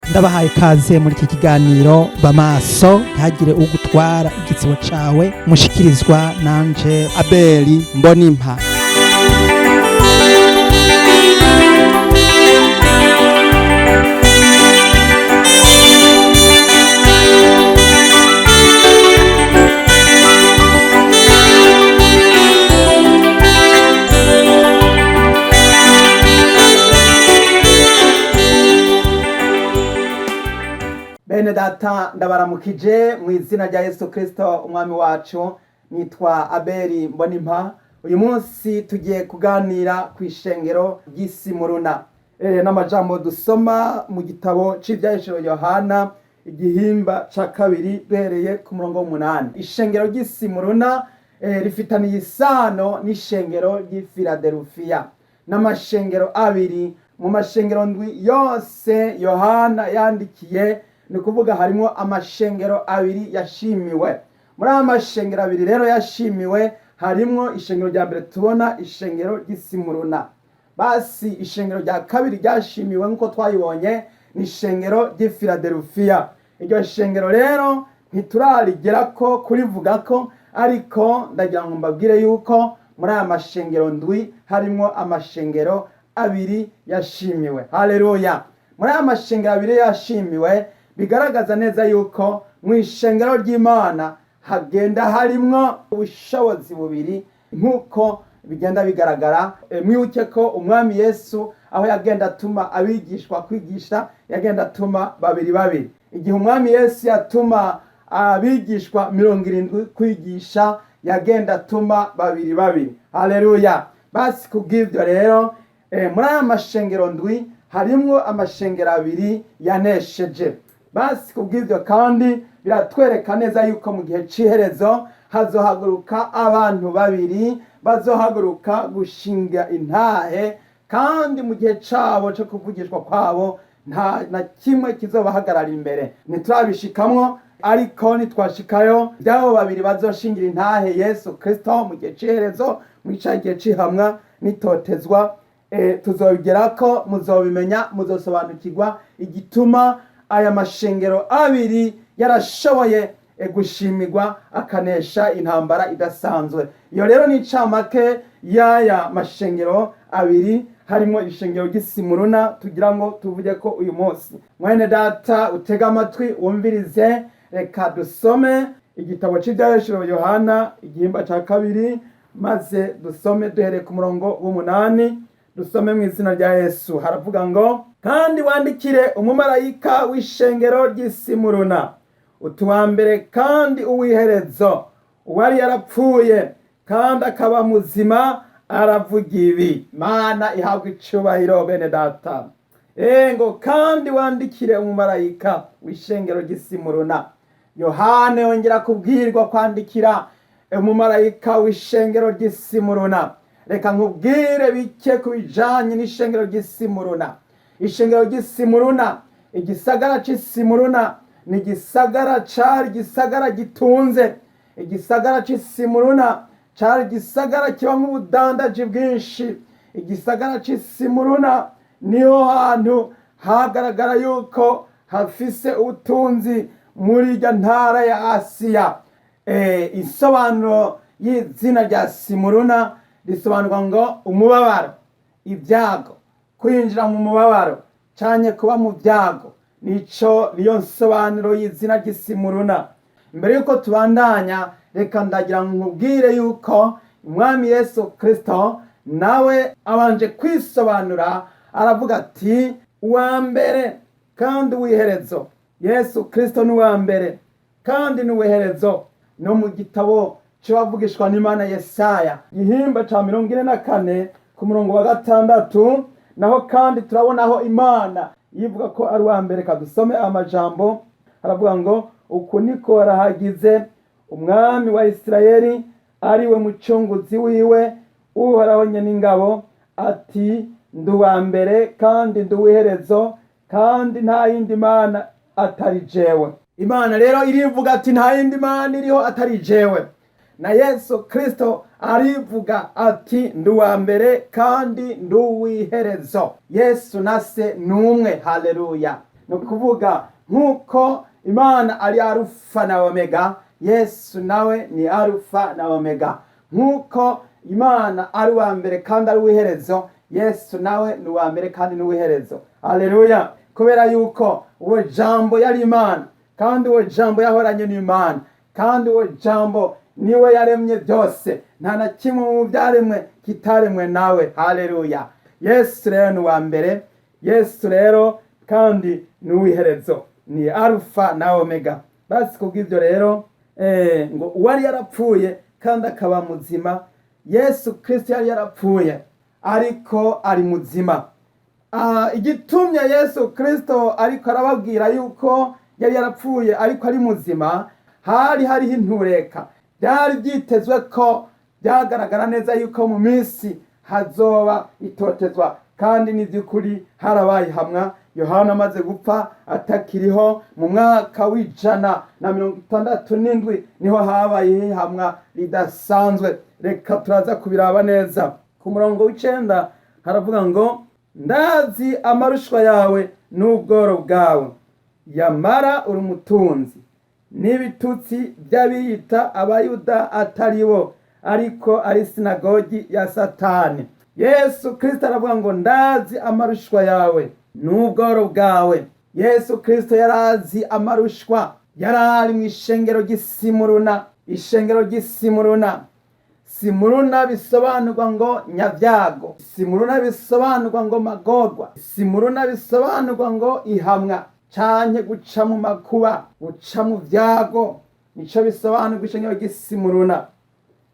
Ndabahaye ikaze muri iki kiganiro Bamaso, ntihagire ugutwara igitsibo cawe, mushikirizwa nanje Abeli Mbonimpa. Bene data, ndabaramukije mu izina rya Yesu Kristo umwami wacu. Nitwa Abeli Mbonimpa. Uyu munsi tugiye kuganira ku ishengero ry'Isimuruna n'amajambo dusoma mu gitabo c'Ivyahishuriwe Yohana, igihimba ca kabiri, duhereye ku murongo w'8. Ishengero ry'Isimuruna rifitaniye isano n'ishengero ry'i Filadelfiya, n'amashengero abiri mu mashengero ndwi yose Yohana yandikiye. Ni ukuvuga harimo amashengero abiri yashimiwe. Muri aya mashengero abiri rero yashimiwe, harimwo ishengero rya mbere tubona, ishengero ry'Isimuruna. Basi ishengero rya kabiri ryashimiwe, nk'uko twayibonye, ni ishengero ry'i Filadelfiya. Iryo shengero rero ntiturarigera ko kurivuga ko, ariko ndagira ngo mbabwire yuko muri aya mashengero ndwi harimwo amashengero abiri yashimiwe. Haleluya! Muri aya mashengero abiri yashimiwe, bigaragaza neza yuko mu ishengero ry'Imana hagenda harimwo ubushobozi bubiri, nk'uko bigenda bigaragara. Mwibuke ko umwami Yesu aho yagenda atuma abigishwa kwigisha, yagenda atuma babiri babiri. Igihe umwami Yesu yatuma abigishwa 70 kwigisha, yagenda atuma babiri babiri. Haleluya! Basi kubw'ibyo rero, muri aya mashengero ndwi harimwo amashengero abiri yanesheje. Basi kubw'ibyo kandi biratwereka neza yuko mu gihe c'iherezo hazohaguruka abantu babiri bazohaguruka gushinga intahe, kandi mu gihe cabo co kuvugishwa kwabo nta na kimwe kizobahagarara imbere. Ntiturabishikamwo, ariko nitwashikayo by'abo babiri bazoshingira intahe Yesu Kristo mu gihe c'iherezo, muri ca gihe c'ihamwa n'itotezwa, tuzobigerako, muzobimenya, muzosobanukirwa igituma aya mashengero abiri yarashoboye gushimirwa, akanesha intambara idasanzwe. Iyo rero ni incamake y'aya mashengero abiri, harimo ishengero ry'Isimuruna tugira ngo tuvuge ko uyu munsi. Mwene data utega amatwi wumvirize, reka dusome igitabo c'Ivyahishuriwe Yohana, igihimba ca kabiri, maze dusome duhereye ku murongo w'8. Dusome mu izina rya Yesu. Haravuga ngo: "Kandi wandikire umumarayika w'ishengero ry'Isimuruna uti: Uwa mbere kandi uw'iherezo, uwari yarapfuye kandi akaba muzima, aravuga ibi." Mana ihabwa icubahiro. Bene data, ngo kandi wandikire umumarayika w'ishengero ry'Isimuruna. Yohana yongera kubwirwa kwandikira umumarayika w'ishengero ry'Isimuruna. Reka nkubwire bike ku bijanye n'ishengero ry'Isimuruna. Ishengero ry'Isimuruna, igisagara c'Isimuruna, ni igisagara cari igisagara gitunze. Igisagara c'Isimuruna cari igisagara kibamwo ubudandaji bwinshi. Igisagara c'Isimuruna niho hantu hagaragara yuko hafise ubutunzi muri iryo ntara ya Asiya. Insobanuro y'izina rya Simuruna risobanurwa ngo umubabaro, ibyago, kwinjira mu mubabaro canke kuba mu byago. Nico niyo nsobanuro y'izina ry'Isimuruna. Imbere yuko tubandanya, reka ndagira ngo nkubwire yuko umwami Yesu Kristo nawe abanje kwisobanura, aravuga ati: "Uwa mbere kandi uw'iherezo." Yesu Kristo ni uwa mbere kandi ni uw'iherezo. No mu gitabo c'abavugishwa n'Imana Yesaya, igihimba ca 44, ku murongo wa 6, naho kandi turabonaho Imana yivuga ko ari uwa mbere. Kadusome amajambo. Aravuga ngo: "Uku niko arahagize umwami wa Isirayeli, ari we mucunguzi wiwe, Uhoraho nyen'ingabo, ati: Ndi uwa mbere kandi ndi uw'iherezo, kandi nta yindi mana atari jewe." Imana rero irivuga ati: "Nta yindi mana iriho atari jewe." Na Yesu Kristo arivuga ati: "Ndi uwa mbere kandi ndi uw'iherezo." Yesu na Se ni umwe. Haleluya! Ni ukuvuga nk'uko Imana ari Arufa na Omega, Yesu nawe ni Arufa na Omega. Nk'uko Imana ari uwa mbere kandi ari uw'iherezo, Yesu nawe ni uwa mbere kandi ni uw'iherezo. Haleluya! Kubera yuko uwo Jambo yari Imana, kandi uwo Jambo yahoranye n'Imana, kandi uwo Jambo niwe yaremye byose, nta na kimwe mu byaremwe kitaremwe nawe. Haleluya! Yesu rero ni uwa mbere, Yesu rero kandi ni uw'iherezo, ni Arufa na Omega. Basi kubw'ibyo rero, ngo uwari yarapfuye kandi akaba muzima. Yesu Kristo yari yarapfuye ariko ari muzima. Igitumye Yesu Kristo ariko arababwira yuko yari yarapfuye ariko ari muzima, hari hariho intureka. Byari byitezwe ko byagaragara neza yuko mu minsi hazoba itotezwa, kandi ni by'ukuri harabaye hamwa. Yohana amaze gupfa atakiriho mu mwaka w'167, niho habaye ihamwa ridasanzwe. Reka turaza kubiraba neza. Ku murongo w'9 haravuga ngo: "Ndazi amarushwa yawe n'ubworo bwawe, yamara uri umutunzi, n'ibitutsi by'abiyita Abayuda atari bo, ariko ari sinagogi ya Satani." Yesu Kristo aravuga ngo: "Ndazi amarushwa yawe n'ubworo bwawe." Yesu Kristo yarazi amarushwa yari ari mu ishengero ry'Isimuruna. Ishengero ry'Isimuruna, Simuruna bisobanurwa ngo nyabyago, Simuruna bisobanurwa ngo magorwa, Simuruna bisobanurwa ngo ihamwa canke guca mu makuba, guca mu vyago, nico bisobanurwa ishengero ry'Isimuruna.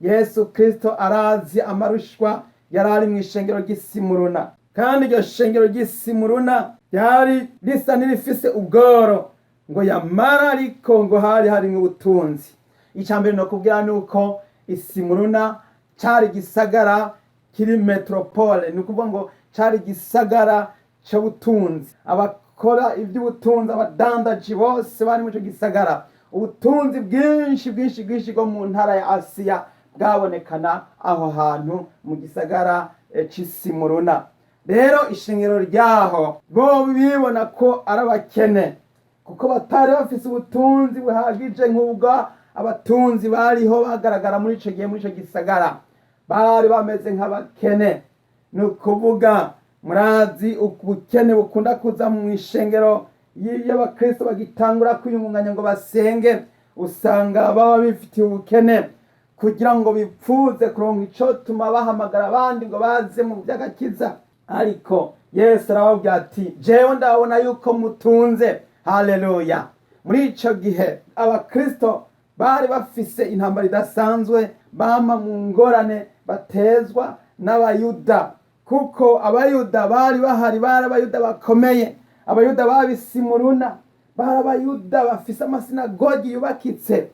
Yesu Kristo arazi amarushwa yari ari mu ishengero ry'Isimuruna, kandi iryo shengero ry'Isimuruna ryari risa n'irifise ubworo, ngo yamara ariko ngo hari harimwo ubutunzi. Icya mbere nokubwira ni uko Isimuruna cari igisagara kiri metropole, ni ukuvuga ngo cari igisagara c'ubutunzi. Abakora iby'ubutunzi, abadandaji bose bari muri ico gisagara. Ubutunzi bwinshi bwinshi bwinshi bwo mu ntara ya Asiya bwabonekana aho hantu mu gisagara c'Isimuruna. Rero ishengero ryaho bo bibona ko ari abakene, kuko batari bafise ubutunzi buhagije nk'ubwo abatunzi bariho bagaragara muri ico gihe muri ico gisagara. Bari bameze nk'abakene. Ni ukuvuga, murazi ubukene bukunda kuza mu ishengero iyo abakristo bagitangura kwiyungunganya ngo basenge, usanga baba bifitiye ubukene kugira ngo bipfuze kuronka ico tuma bahamagara abandi ngo baze mu by'agakiza. Ariko Yesu arababwira ati: "Jewe ndabona yuko mutunze." Haleluya! Muri ico gihe abakristo bari bafise intambara idasanzwe, bama mu ngorane batezwa n'Abayuda, kuko Abayuda bari bahari bari Abayuda bakomeye. Abayuda b'Abisimuruna bari Abayuda bafise amasinagogi yubakitse,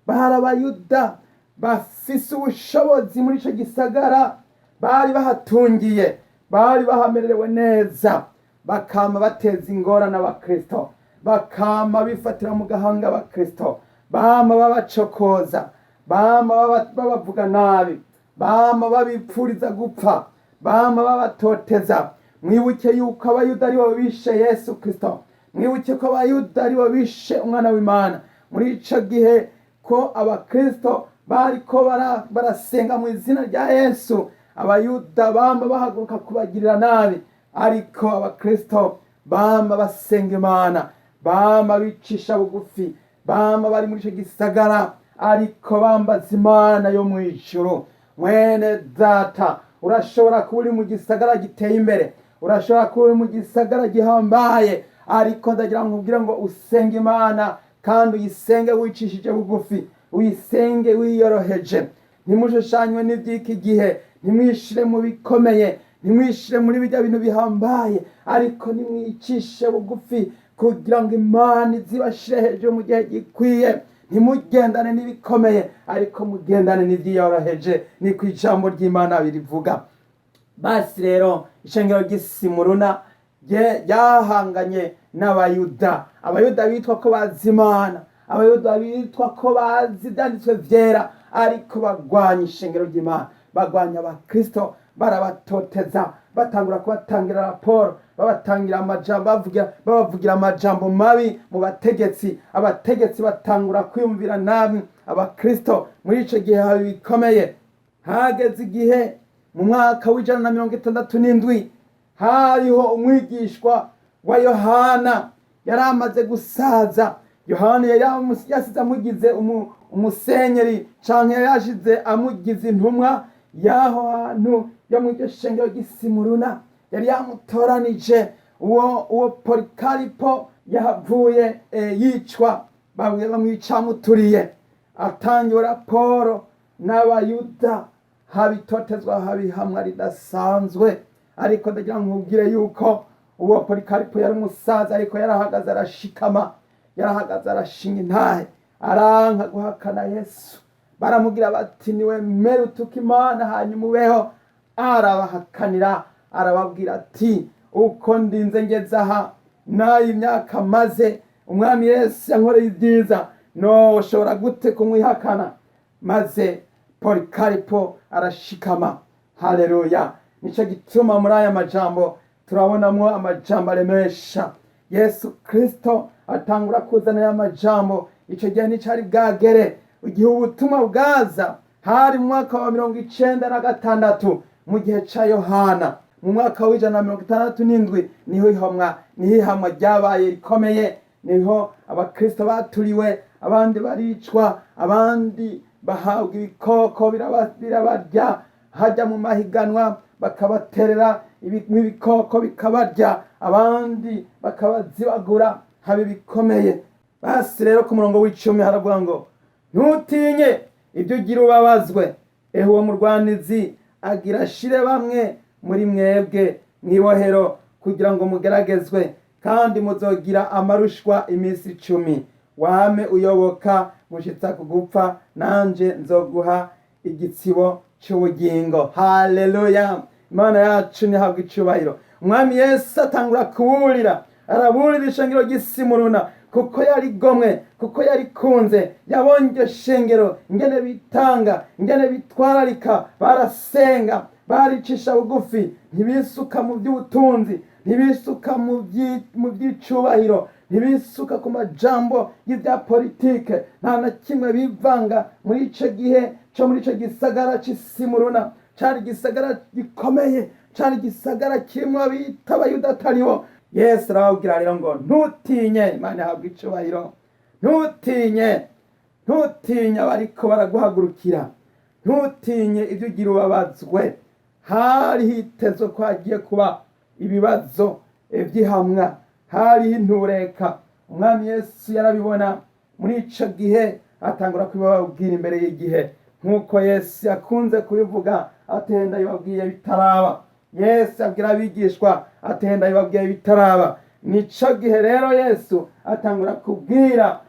bari Abayuda bafise ubushobozi muri ico gisagara, bari bahatungiye, bari bahamerewe neza, bakama bateza ingorane abakristo, bakama bifatira mu gahanga abakristo, bama babacokoza, bama babavuga nabi, bama babipfuriza gupfa, bama babatoteza. Mwibuke yuko Abayuda aribo bishe Yesu Kristo, mwibuke ko Abayuda aribo bishe Umwana w'Imana. Muri ico gihe ko abakristo bariko barasenga mu izina rya Yesu, Abayuda bama bahaguruka kubagirira nabi, ariko abakristo bama basenga Imana, bama bicisha bugufi, bama bari muri ico gisagara ariko bambaza Imana yo mu ijuru. Mwene data, urashobora kuba uri mu gisagara giteye imbere, urashobora kuba uri mu gisagara gihambaye, ariko ndagira ngo nkubwire ngo usenge Imana, kandi uyisenge wicishije bugufi, uyisenge wiyoroheje. Ntimushushanywe n'iby'iki gihe, ntimwishire mu bikomeye, ntimwishire muri bijya bintu bihambaye, ariko nimwicishe bugufi kugira ngo Imana izibashire hejuru mu gihe gikwiye. Ntimugendane n'ibikomeye, ariko mugendane n'ibyiyoroheje, ni ku ijambo ry'Imana birivuga. Basi rero ishengero ry'Isimuruna ryahanganye n'Abayuda, Abayuda bitwa ko bazi Imana, Abayuda bitwa ko bazi ibyanditswe vyera, ariko bagwanya ishengero ry'Imana, bagwanya abakristo. Barabatoteza, batangura kubatangira raporo, babatangira amajambo, babavugira amajambo mabi mu bategetsi. Abategetsi batangura kwiyumvira nabi abakristo. Muri ico gihe haba bikomeye. Hageze igihe mu mwaka w'167, hariho umwigishwa wa Yohana yari amaze gusaza. Yohana yari yasize amugize umusenyeri, canke yari yashize amugize intumwa y'aho hantu yo mu iryo shengero ry'Isimuruna. Yari yamutoranije. Uwo Polikaripo yahavuye yicwa, bamwe bamwica amuturiye. Atangiwe raporo n'Abayuda, haba itotezwa, haba ihamwa ridasanzwe. Ariko ndagira ngo nkubwire yuko uwo Polikaripo yari umusaza, ariko yarahagaze arashikama, yarahagaze arashinga intahe, aranka guhakana Yesu. Baramubwira bati: "Niwemere utuka Imana hanyuma ubeho." Arabahakanira, arababwira ati: "Uko ndinze ngeze aha, n'ayi myaka maze, Umwami Yesu yankoreye ibyiza, noshobora gute kumwihakana?" Maze Polikaripo arashikama. Haleluya! Nico gituma muri aya majambo turabonamwo amajambo aremesha. Yesu Kristo atangura kuzana aya majambo. Ico gihe nicari bwagere igihe ubutumwa bwaza. Hari mu mwaka wa 96 mu gihe ca Yohana. Mu mwaka w'167 niho ihamwa ryabaye rikomeye, niho abakristo baturiwe, abandi baricwa, abandi bahabwa ibikoko birabarya. Hajya mu mahiganwa bakabaterera ibikoko bikabarya, abandi bakabazibagura, haba ibikomeye. Basi rero ku murongo w'10 haravuga ngo: "Ntutinye ibyo ugira ubabazwe. Ehe, uwo murwanizi agira ashire bamwe muri mwebwe mw'ibohero kugira ngo mugeragezwe, kandi muzogira amarushwa iminsi 10. Wame uyoboka gushitsa ku gupfa, nanje nzoguha igitsibo cy'ubugingo." Haleluya! Imana yacu ntihabwa icubahiro. Umwami Yesu atangura kuburira, araburira ishengero ry'Isimuruna, kuko yari gomwe, kuko yarikunze. Yabonye iryo shengero ingene bitanga, ingene bitwararika, barasenga, baricisha bugufi, ntibisuka mu by'ubutunzi, ntibisuka mu by'icubahiro, ntibisuka ku majambo y'ibya politike, nta na kimwe bivanga. Muri ico gihe co muri ico gisagara c'Isimuruna, cari igisagara gikomeye, cari igisagara kirimwo abita Abayuda ataribo. Yesu arababwira rero ngo: "Ntutinye." Imana ihabwa icubahiro. Ntutinye, ntutinye abariko baraguhagurukira, ntutinye ibyo ugira ubabazwe. Hari hitezwe ko hagiye kuba ibibazo by'ihamwa, hariho intureka. Umwami Yesu yarabibona muri ico gihe, atangura kubibabwira imbere y'igihe, nk'uko Yesu yakunze kubivuga: "Atenda bibabwiye bitaraba." Yesu abwira abigishwa: "Atenda bibabwiye bitaraba." Nico gihe rero Yesu atangura kubwira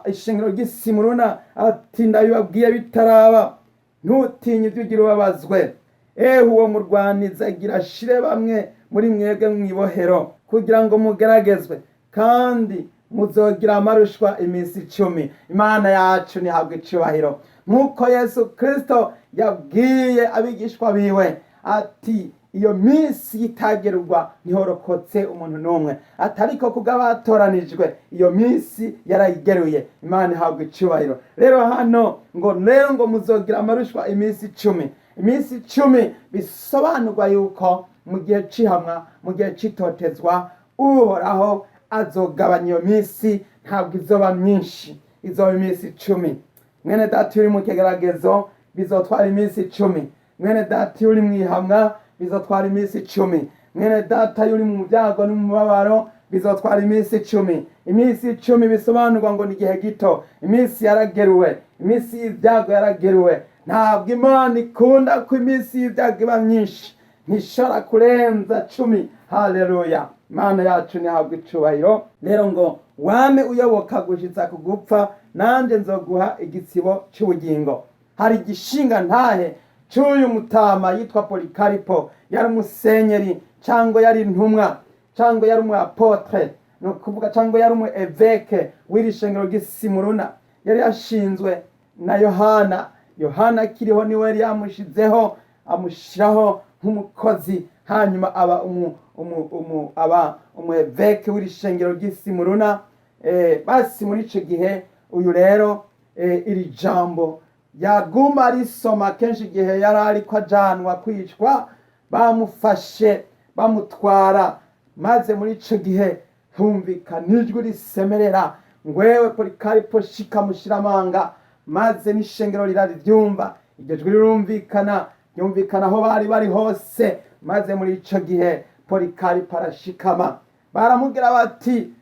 ishengero ry'Isimuruna ati: "Ndabibabwiye bitaraba, ntutinye ibyo ugira ubabazwe. Ehe, uwo murwaniza agira ashire bamwe muri mwebwe mw'ibohero kugira ngo mugeragezwe, kandi muzogira amarushwa iminsi 10." Imana yacu ntihabwa icubahiro. Nk'uko Yesu Kristo yabwiye abigishwa biwe ati: "Iyo minsi itagerwa ntihorokotse umuntu n'umwe," atariko kubw'abatoranijwe iyo minsi yarayigeruye. Imana ihabwa icubahiro. Rero hano ngo rero ngo muzogira amarushwa iminsi 10. Iminsi 10 bisobanurwa yuko mu gihe c'ihamwa, mu gihe c'itotezwa, Uhoraho azogabanya iyo minsi. Ntabwo izoba myinshi, izoba iminsi 10. Mwene data, iyo uri mu kigeragezo bizotwara iminsi 10. Mwene data, iyo uri mu ihamwa bizotwara iminsi 10. Mwene data, iyo uri mu byago no mu mubabaro bizotwara iminsi 10. Iminsi 10 bisobanurwa ngo ni igihe gito. Iminsi yarageruwe, iminsi y'ibyago yarageruwe. Ntabwo Imana ikunda ko iminsi y'ibyago iba myinshi, ntishobora kurenza 10. Haleluya! Imana yacu ntihabwa icubahiro. Rero ngo: "Wame uyoboka gushitsa ku gupfa, nanjye nzoguha igitsibo cy'ubugingo." Hari igishinga ntahe cy'uyu mutama yitwa Polikaripo. Yari umusenyeri, cyangwa yari intumwa, cyangwa yari umu apôtre, ni ukuvuga cyangwa yari umu évêque w'iri shengero ry'Isimuruna. Yari yashinzwe na Yohana. Yohana akiriho niwe yari yamushizeho, amushyiraho. nk'umukozi, hanyuma aba umu, umu, umu, aba umweveke w'iri shengero ry'i Simuruna. Basi muri ico gihe uyu rero iri jambo yaguma arisoma kenshi igihe yari ariko ajanwa kwicwa, bamufashe bamutwara, maze muri ico gihe humvikana ijwi risemerera ngwewe Polikaripo shika mushiramanga, maze n'ishengero rirariryumva. Iryo jwi rirumvikana, ryumvikana aho bari bari hose, maze muri ico gihe Polikaripo arashikama. Baramubwira bati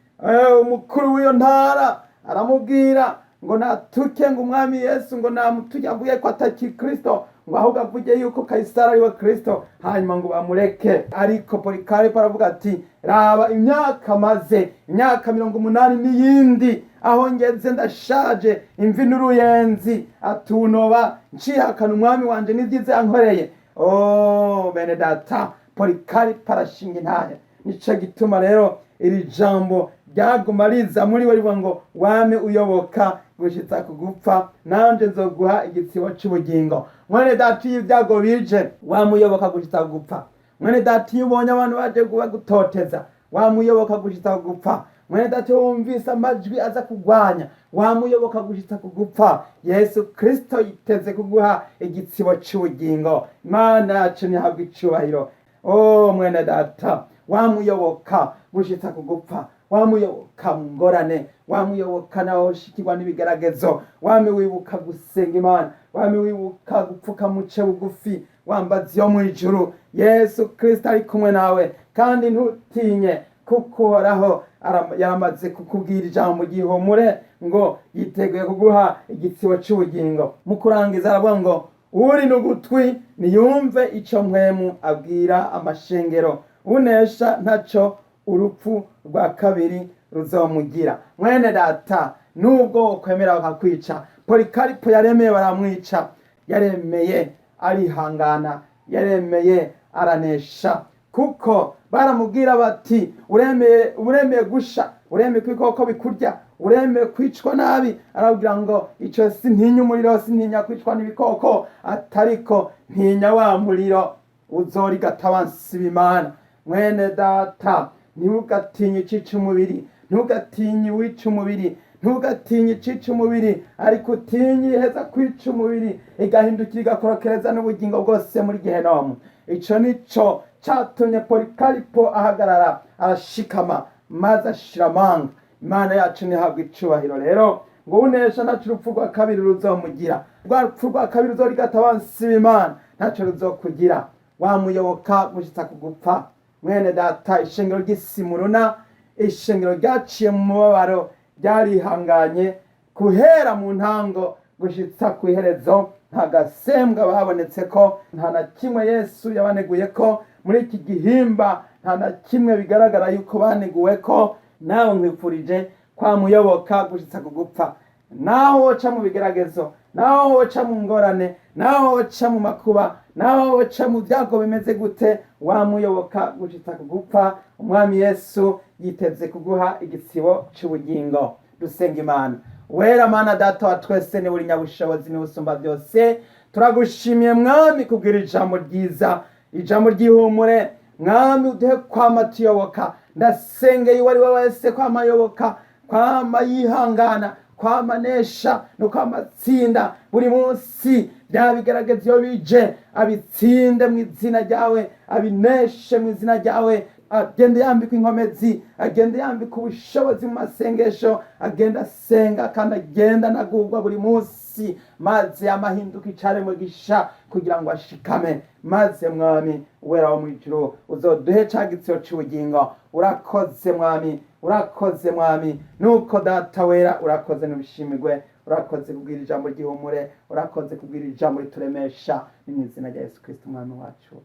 umukuru w'iyo ntara aramubwira ngo natuke ngo umwami Yesu, ngo namutuke avuge ko ataki Kristo, ngo ahubwo avuge yuko Kaisari ariwe Kristo, hanyuma ngo bamureke. Ariko Polikaripo aravuga ati raba imyaka maze, imyaka 80 n'iyindi, aho ngeze ndashaje, imvi n'uruyenzi, atunoba ncihakana umwami wanje n'ivyiza yankoreye. Oh bene data, Polikaripo arashinga intahe. Nico gituma rero iri jambo ryaguma riza muri we rivuga ngo wame uyoboka gushitsa ku gupfa, nanje nzoguha igitsibo c'ubugingo. Mwene data, iyo ibyago bije wamuyoboka gushitsa ku gupfa. Mwene data, iyo ubonye abantu baje bagutoteza wamuyoboka gushitsa ku gupfa. Mwene data, iyo wumvise amajwi aza kugwanya wamuyoboka gushitsa ku gupfa. Yesu Kristo yiteze kuguha igitsibo c'ubugingo. Imana yacu ntihabwa icubahiro. Oh mwene data, wamuyoboka gushitsa ku gupfa, wamuyoboka mu ngorane, wamuyoboka nawe ushikirwa n'ibigeragezo, wame wibuka gusenga Imana, wame wibuka gupfuka muce bugufi wambaza iyo mu ijuru. Yesu Kristo ari kumwe nawe, kandi ntutinye, kuko Uhoraho yaramaze kukubwira ijambo ryihumure ngo yiteguye kuguha igitsibo c'ubugingo. Mu kurangiza aravuga ngo uri n'ugutwi niyumve ico mpwemu abwira amashengero, unesha ntaco urupfu rwa kabiri ruzomugira. Mwene data, nubwo wokwemera bakakwica, Polikaripo yaremeye baramwica, yaremeye arihangana, yaremeye aranesha, kuko baramubwira bati uremeye, uremeye gusha, uremeye ko ibikoko bikurya, uremeye kwicwa nabi. Arabwira ngo ico sintinya umuriro, sintinya kwicwa n'ibikoko, atariko ntinya wa muriro uzorigata abansi b'Imana. Mwene data, ntugatinye icica umubiri, ntugatinye uwica umubiri, ntugatinye icica umubiri, ariko utinye iheza kwica umubiri igahindukira igakorokereza n'ubugingo bwose muri gehenomu. Ico nico catumye Polikaripo ahagarara arashikama, maze ashira amanga. Imana yacu ntihabwa icubahiro. Rero ngo unesha ntaco urupfu rwa kabiri ruzomugira. Rwa rupfu rwa kabiri ruzorigata abansi b'Imana ntaco ruzokugira, wamuyoboka gushitsa ku gupfa. Mwene data, ishengero ry'i Simuruna, ishengero ryaciye mu mubabaro, ryarihanganye guhera mu ntango gushitsa ku iherezo. Nta gasembwa babonetse ko, nta na kimwe Yesu yabaneguye ko muri iki gihimba, nta na kimwe bigaragara yuko baneguwe ko. Nawe nkwifurije kwamuyoboka gushitsa ku gupfa, naho woca mu bigeragezo, naho woca mu ngorane, naho woca mu makuba, naho woca mu byago bimeze gute, wamuyoboka gushitsa ku gupfa. Umwami Yesu yiteze kuguha igitsibo c'ubugingo. Dusenga Imana. Wera Mana Data wa twese, ni buri nyabushobozi, ni usumba byose, turagushimiye Mwami kubwira ijambo ryiza, ijambo ry'ihumure. Mwami, uduhe kwama tuyoboka. Ndasengeye uwo ari we wese kwama ayoboka, kwama yihangana, kwama nesha no kwama atsinda buri munsi. Bya bigaragaza iyo bije abitsinde mu izina ryawe, abineshe mu izina ryawe, agende yambika inkomezi, agende yambika ubushobozi mu masengesho, agenda asenga kandi agenda anagurwa buri munsi, maze amahinduka icaremwe gisha kugira ngo ashikame. Maze Mwami wera wo mw'ijuru, uzoduhe ca gitsiro c'ubugingo. Urakoze Mwami, urakoze Mwami. Nuko Data wera, urakoze, n'ubishimirwe. Urakoze kubwira ijambo ry'ihumure, urakoze kubwira ijambo rituremesha. Ni mu izina rya Yesu Kristo umwami wacu.